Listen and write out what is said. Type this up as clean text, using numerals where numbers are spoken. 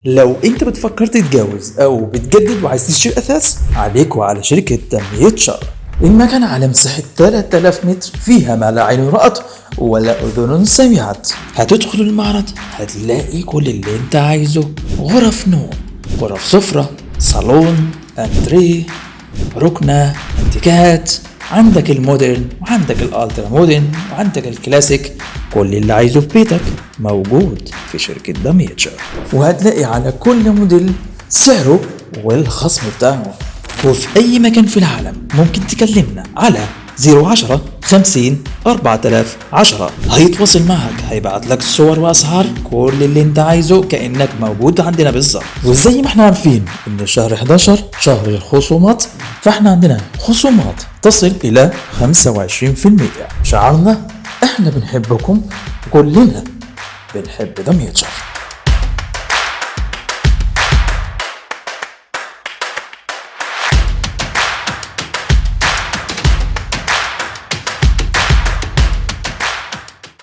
لو انت بتفكر تتجوز او بتجدد وعايز تشتري اثاث، عليك وعلى شركة دميتشر. المكان على مساحة 3000 متر، فيها ما لا عين رأت ولا أذن سمعت. هتدخل المعرض هتلاقي كل اللي انت عايزه: غرف نوم، غرف سفرة، صالون، انتريه، ركنة، انتيكات. عندك ال modern وعندك ال ultra modern وعندك الكلاسيك. كل اللي عايزه في بيتك موجود في شركة دميتشر، وهتلاقي على كل موديل سعره والخصم بتاعه. وفي أي مكان في العالم ممكن تكلمنا على 010 50 4010. هيتواصل معك، هيبعت لك صور واسعار كل اللي انت عايزه كانك موجود عندنا بالظبط. وزي ما احنا عارفين ان شهر 11 شهر الخصومات، فاحنا عندنا خصومات تصل الى 25%. شعارنا احنا بنحبكم، كلنا بنحب دميتشر.